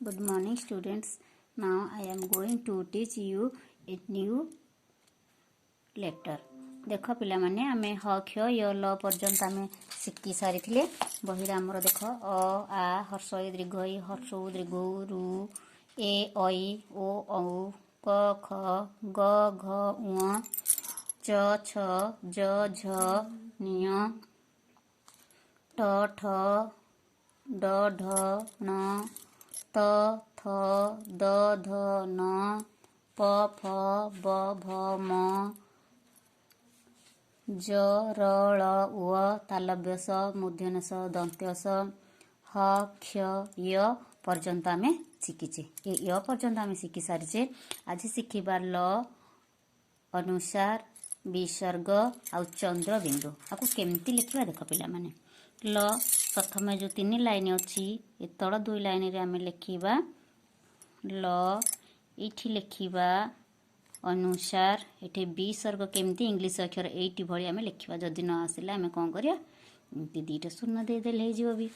Good morning, students. Now I am going to teach you a new letter. ଦେଖ ପିଲାମାନେ, ଆମେ ହ, କ୍ଷ, ୟ, ଲ ପର୍ଯ୍ୟନ୍ତ ଆମେ ଶିଖି ସାରିଥିଲେ ବହିରେ ଆମର। ଦେଖ, ଅ, ଆ, ହ୍ରସ୍ୱ ଇ, ଦୀର୍ଘ ଇ, ହ୍ରସ୍ୱ ଉ, ଦୀର୍ଘ ଉ, ଋ, ଏ, ଐ, ଓ, ଔ, କ, ଖ, ଗ, ଘ, ଞ, ଚ, ଛ, ଜ, ଝ, ଞ, ଟ, ଠ, ଡ, ଢ, ଣ, ତ, ଥ, ଦ, ଧ, ନ, ପ, ଫ, ବ, ଭ, ମ, ଜ, ର, ଳ, ୱ, ତାଲବ୍ୟ ସ, ମୂର୍ଦ୍ଧନ୍ୟ ଷ, ଦନ୍ତ୍ୟ ସ, ହ, କ୍ଷ, ୟ ପର୍ଯ୍ୟନ୍ତ ଆମେ ଶିଖିଛେ। ଏ ୟ ପର୍ଯ୍ୟନ୍ତ ଆମେ ଶିଖି ସାରିଛେ। ଆଜି ଶିଖିବା ଲ, ଅନୁସ୍ୱାର, ବିସର୍ଗ ଆଉ ଚନ୍ଦ୍ରବିନ୍ଦୁ। ଆକୁ କେମିତି ଲେଖିବା ଦେଖ ପିଲାମାନେ। ଲ, ପ୍ରଥମେ ଯେଉଁ ତିନି ଲାଇନ୍ ଅଛି, ଏ ତଳ ଦୁଇ ଲାଇନରେ ଆମେ ଲେଖିବା ଲ। ଏଇଠି ଲେଖିବା ଅନୁସ୍ୱାର, ଏଠି ବିସର୍ଗ। କେମିତି? ଇଂଲିଶ ଅକ୍ଷର ଏଇଟି ଭଳି ଆମେ ଲେଖିବା। ଯଦି ନ ଆସିଲେ ଆମେ କ'ଣ କରିବା? ଏମିତି ଦୁଇଟା ଶୂନ ଦେଇଦେଲେ ହେଇଯିବ ବି।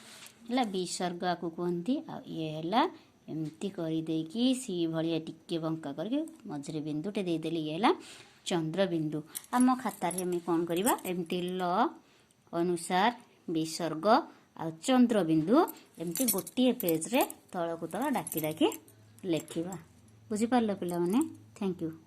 ହେଲା, ବିସର୍ଗ ଆକୁ କୁହନ୍ତି। ଆଉ ଇଏ ହେଲା ଏମିତି କରିଦେଇକି ସି ଭଳିଆ ଟିକେ ବଙ୍କା କରିକି ମଝିରେ ବିନ୍ଦୁଟେ ଦେଇଦେଲେ, ଇଏ ହେଲା ଚନ୍ଦ୍ରବିନ୍ଦୁ। ଆମ ଖାତାରେ ଆମେ କ'ଣ କରିବା? ଏମିତି ଲ, ଅନୁସ୍ୱାର, ବିସର୍ଗ ଆଉ ଚନ୍ଦ୍ରବିନ୍ଦୁ ଏମିତି ଗୋଟିଏ ପେଜରେ ତଳକୁ ତଳ ଡାକି ଡାକି ଲେଖିବା। ବୁଝିପାରିଲ ପିଲାମାନେ? Thank you.